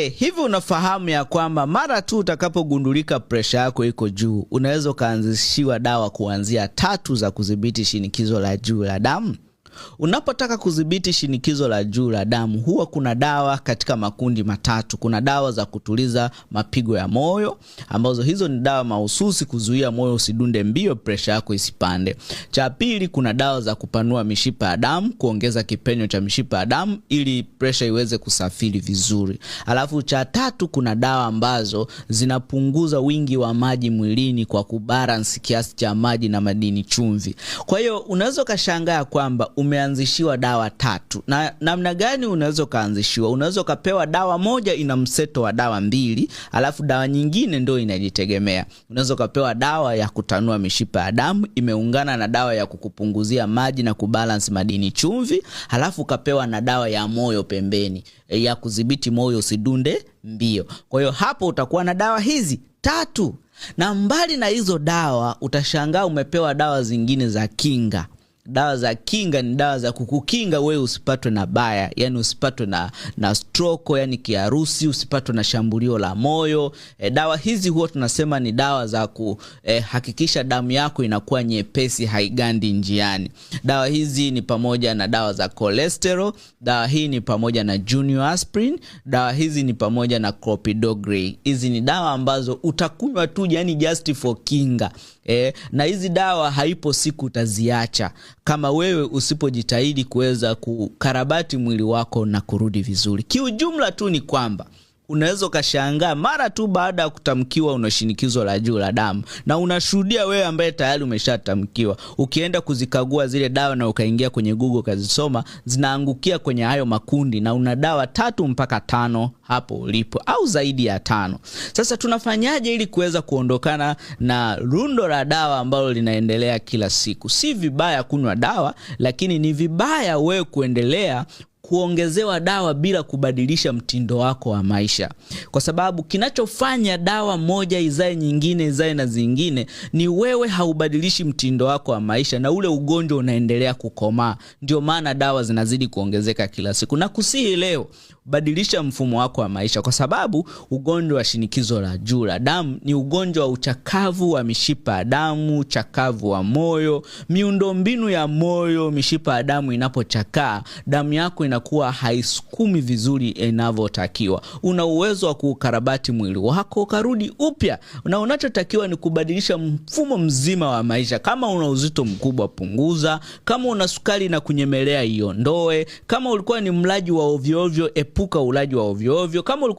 Je, hivi unafahamu ya kwamba mara tu utakapogundulika presha yako iko juu, unaweza ukaanzishiwa dawa kuanzia tatu za kudhibiti shinikizo la juu la damu? Unapotaka kudhibiti shinikizo la juu la damu, huwa kuna dawa katika makundi matatu. Kuna dawa za kutuliza mapigo ya moyo, ambazo hizo ni dawa mahususi kuzuia moyo usidunde mbio, presha yako isipande. Cha pili, kuna dawa za kupanua mishipa ya damu, kuongeza kipenyo cha mishipa ya damu ili presha iweze kusafiri vizuri. Alafu cha tatu, kuna dawa ambazo zinapunguza wingi wa maji mwilini kwa kubalance kiasi cha maji na madini chumvi. Kwa hiyo unaweza ukashangaa kwamba umeanzishiwa dawa tatu. Na namna gani unaweza ukaanzishiwa? Unaweza ukapewa dawa moja ina mseto wa dawa mbili, alafu dawa nyingine ndio inajitegemea. Unaweza ukapewa dawa ya kutanua mishipa ya damu imeungana na dawa ya kukupunguzia maji na kubalance madini chumvi, alafu ukapewa na dawa ya moyo pembeni ya kudhibiti moyo usidunde mbio. Kwa hiyo hapo utakuwa na dawa hizi tatu, na mbali na hizo dawa utashangaa umepewa dawa zingine za kinga. Dawa za kinga ni dawa za kukukinga wewe usipatwe na baya, yani usipatwe na stroke, yani kiharusi, usipatwe na shambulio la moyo. Dawa hizi huwa tunasema ni dawa za kuhakikisha damu yako inakuwa nyepesi, haigandi njiani. Dawa hizi ni pamoja na dawa za cholesterol, dawa hii ni pamoja na junior aspirin, dawa hizi ni pamoja na clopidogrel. Hizi ni dawa ambazo utakunywa tu, yani just for kinga. Na hizi dawa haipo siku utaziacha kama wewe usipojitahidi kuweza kukarabati mwili wako na kurudi vizuri. Kiujumla tu ni kwamba unaweza ukashangaa mara tu baada ya kutamkiwa una shinikizo la juu la damu, na unashuhudia wewe ambaye tayari umeshatamkiwa, ukienda kuzikagua zile dawa na ukaingia kwenye Google ukazisoma, zinaangukia kwenye hayo makundi, na una dawa 3 mpaka 5 hapo ulipo au zaidi ya 5. Sasa tunafanyaje ili kuweza kuondokana na rundo la dawa ambalo linaendelea kila siku? Si vibaya kunywa dawa, lakini ni vibaya wewe kuendelea kuongezewa dawa bila kubadilisha mtindo wako wa maisha, kwa sababu kinachofanya dawa moja izae nyingine izae na zingine ni wewe haubadilishi mtindo wako wa maisha, na ule ugonjwa unaendelea kukomaa. Ndio maana dawa zinazidi kuongezeka kila siku. Na kusihi leo, badilisha mfumo wako wa maisha, kwa sababu ugonjwa wa shinikizo la juu la damu ni ugonjwa wa uchakavu wa mishipa ya damu, uchakavu wa moyo, miundombinu ya moyo. Mishipa ya damu inapochakaa, damu yako inakuwa haisukumi vizuri inavyotakiwa. Una uwezo wa kuukarabati mwili wako ukarudi upya, na unachotakiwa ni kubadilisha mfumo mzima wa maisha. Kama una uzito mkubwa, punguza. Kama una sukari na kunyemelea, iondoe. Kama ulikuwa ni mlaji wa ovyo ovyo, epuka ulaji wa ovyo ovyo. Kama